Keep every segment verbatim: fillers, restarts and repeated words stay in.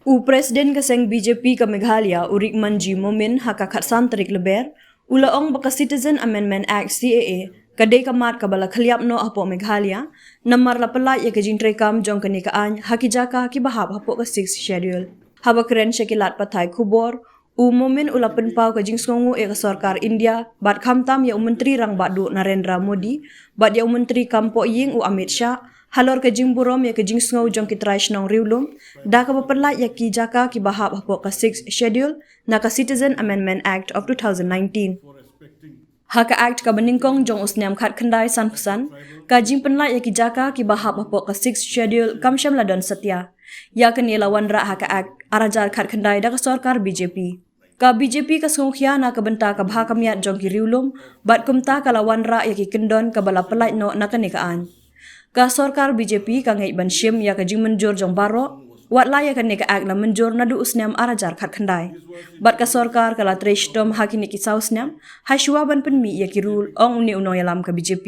U President ka seng B J P ka Meghalaya, u Rikmanjee Momin, ha ka khatsan tarik Lber, u la ong ba ka Citizen Amendment Act, C A A, ka dei ka mat kaba la khylliap noh hapoh Meghalaya, namar la pyllait ïa ka jingtreikam jong kane ka aiñ ha ki jaka kiba hap hapoh ka Sixth Schedule. Haba kren sha ki lad pathai khubor, u Momin u la pynpaw ka jingsngewnguh ïa ka sorkar India, bad khamtam ïa u Myntri Rangbah Duh Narendra Modi, bad ïa u Myntri Kam Pohïing u Amit Shah, halor ka jingburom ïa ka jingsngew jong ki trai shnong riewlum, da kaba pyllait ïa ki jaka kiba hap hapoh ka Sixth Schedule, na ka Citizen Amendment Act of two thousand nineteen. Ha ka Act kaba nyngkong jong u snem khatkhyndai sanphew san, ka jingpynlait ïa ki jaka kiba hap hapoh ka Sixth Schedule kam shym la don satia. Ïa kane la wanrah ha ka Act arhajar khatkhyndai da ka sorkar B J P. Ka B J P ka sngewkhia na ka bynta ka bha ka miat jong ki riewlum, bad kumta ka la wanrah ïa ki kyndon kaba la pyllait noh na kane ka aiñ. Ka sorkar B J P ka ngeit ban shim ïa ka jingmynjur jong baroh, wat la ïa kane ka Act la mynjur naduh u snem arhajar khatkhyndai. Bad ka sorkar ka la trei shitom ha kine ki saw snem, ha shuwa ban pynmih ïa ki rule, ong une u nongïalam ka B J P.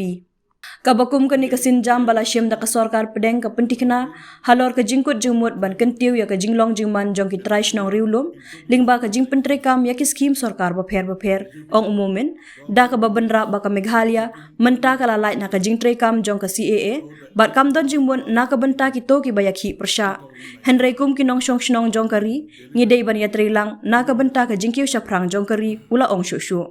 Kaba kum kane ka sienjam ba la shim da ka sorkar pdeng ka pyntikna halor ka jingkut jingmut ban kyntiew ïa ka jinglong jingman jong ki trai shnong riewlum, lyngba ka jingpyntreikam ïa ki skhim sorkar bapher bapher, ong u Momin, da kaba bynrap ba ka Meghalaya mynta ka la lait na ka jingtreikam jong ka C A A, bad kam don jingmut na ka bynta kito kiba ïakhih pyrshah. Hynrei kum ki nongshong shnong jong ka ri, ngi dei ban ïatreilang na ka bynta ka jingkiew shaphrang jong ka ri, u la ong shuh shuh.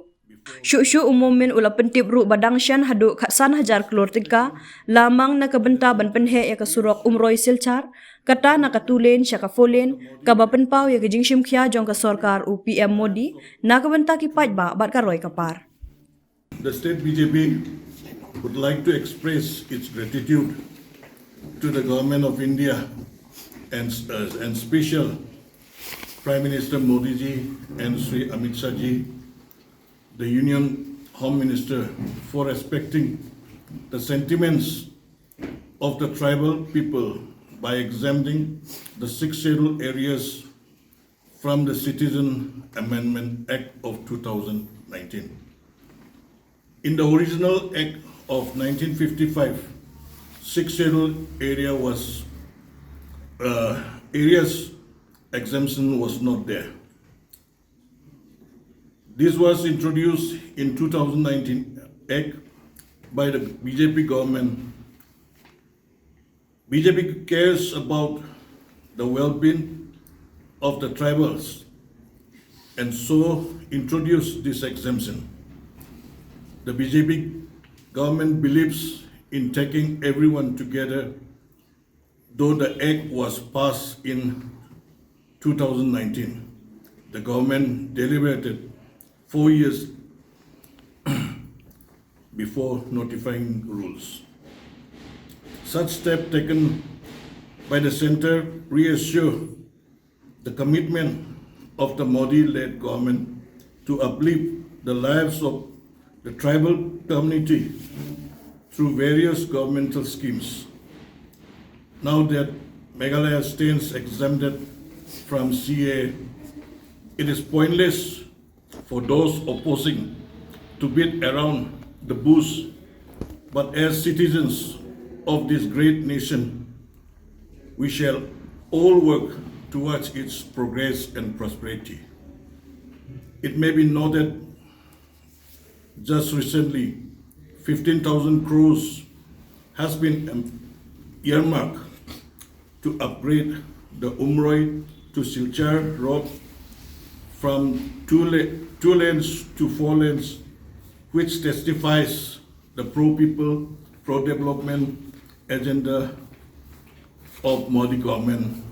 Shuh shuh u Momin u la pyntip ruh ba dang shen haduh khatsan hajar klur tyngka la mang na ka bynta ban pynheh ïa ka surok Umroi Silchar, kata na ka two lane sha ka four lane, kaba pynpaw ïa ka jingshim khia jong ka sorkar u P M Modi na ka bynta ki paidbah bad ka roi ka par. The state B J P would like to express its gratitude to the Government of India and, uh, and special Prime Minister Modi ji and Shri Amit Shah ji, the Union Home Minister, for respecting the sentiments of the tribal people by exempting the Sixth Schedule areas from the Citizen Amendment Act of two thousand nineteen. In the original Act of nineteen fifty-five, Sixth Schedule area was, uh, areas exemption was not there. This was introduced in two thousand nineteen Act by the B J P government. B J P cares about the well-being of the tribals and so introduced this exemption. The B J P government believes in taking everyone together, though the act was passed in two thousand nineteen. The government deliberated four years before notifying rules. Such step taken by the centre reassure the commitment of the Modi-led government to uplift the lives of the tribal community through various governmental schemes. Now that Meghalaya stands exempted from C A A, it is pointless for those opposing to beat around the bush, but as citizens of this great nation, we shall all work towards its progress and prosperity. It may be noted, just recently, fifteen thousand crores has been, um, earmarked to upgrade the Umroi to Silchar road from two la-, two lanes to four lanes, which testifies the pro-people, pro-development agenda of Modi government